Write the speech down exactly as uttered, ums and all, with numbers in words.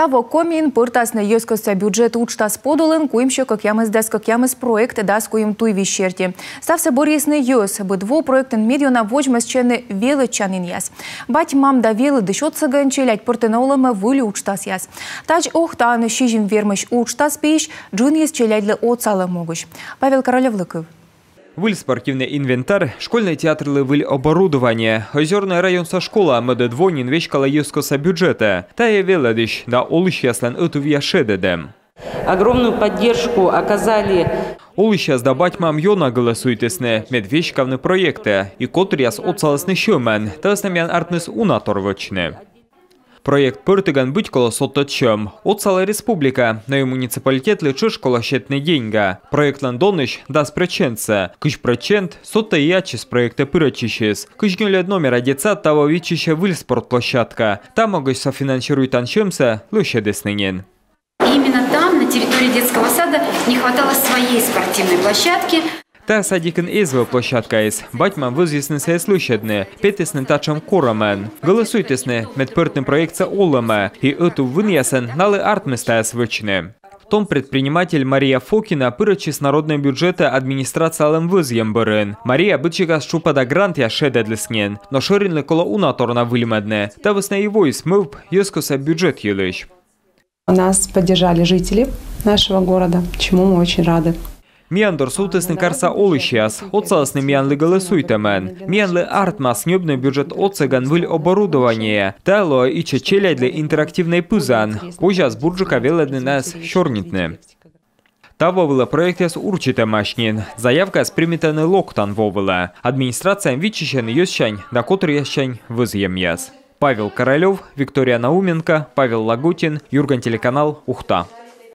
Таво Комиын пӧртасны йӧзкостса бюджет уджтас подулын куимсё кӧкъямысдас кӧкъямыс проект дас куим туйвизь серти. Ставсӧ бӧрйисны йӧз. Быд во проектын медъёна водзмӧстчӧны велӧдчанінъяс. Бать-мам да велӧдысь отсӧгӧн челядь пӧртӧны олӧмӧ выль уджтасъяс. Тадз Ухтаын сизим вермысь уджтас пиысь джынйыс челядьлы отсалӧм могысь. Павел Королёвлы кыв. Выль спортивнӧй инвентарь, школьнӧй театрлы выль оборудование, Озёрнӧй районса школа мӧдӧд во нин веськалӧ йӧзкостса бюджетӧ. Тайӧ велӧдысь да олысьяслӧн ӧтувъя шедӧдӧм. Огромную поддержку оказали. Олысьяс да бать-мам ёна гӧлӧсуйтісны, мед веськавны проектӧ, и котыръяс отсалісны сьӧмӧн. Та вӧсна миян артмис уна тор вӧчны. Проект пӧртігӧн быть колӧ содтӧд сьӧм. Отсалӧ республика, но и муниципалитетлы тшӧтш колӧ сетны деньга. Проектлӧн донысь дас прӧчентсӧ. Кызь прӧчент содтӧд и ачыс проектӧ пырӧдчысьыс. Кызь нёльӧд номера детсад таво виччысьӧ выль спортплощадка. Та могысь софинансируйтан сьӧмсӧ лӧсьӧдісны нин. Именно там, на территории детского сада, не хватало своей спортивной площадки. Та садикын эз вӧв площадкаыс. Бать-мам вӧзйисны сійӧс лӧсьӧдны, петісны татшӧм корӧмӧн. Гӧлӧсуйтісны, мед пӧртны проектсӧ олӧмӧ, и ӧтуввынъясӧн налы артмис тайӧс вӧчны. Том предприниматель Мария Фокина пырӧдчис народнӧй бюджетӧ администрациялӧн вӧзйӧм бӧрын. Мария быдсикас тшупӧда грантъяс шедӧдліс нин, но шӧринлы колӧ уна торъя выльмӧдны. Та вӧсна и воис мӧвп йӧзкостса бюджет йылысь. Нас поддержали жители нашего города, чему мы очень рады. Миян дор сувтісны карса олысьяс, отсалісны миянлы гӧлӧсуйтӧмӧн. Миянлы артмас ньӧбны бюджет отсӧгӧн выль оборудование. Та лоӧ ичӧт челядьлы интерактивнӧй пызан. Позяс бурджыка велӧдны найӧс сёрнитны. Таво вылӧ проектъяс урчитӧмаӧсь нин. Заявкаяс примитӧны локтан во вылӧ. Администрацияын виччысьӧны йӧзсянь да котыръяссянь вӧзйӧмъяс. Павел Королёв, Виктория Науменко, Павел Лагутин, «Юрган» телеканал, Ухта.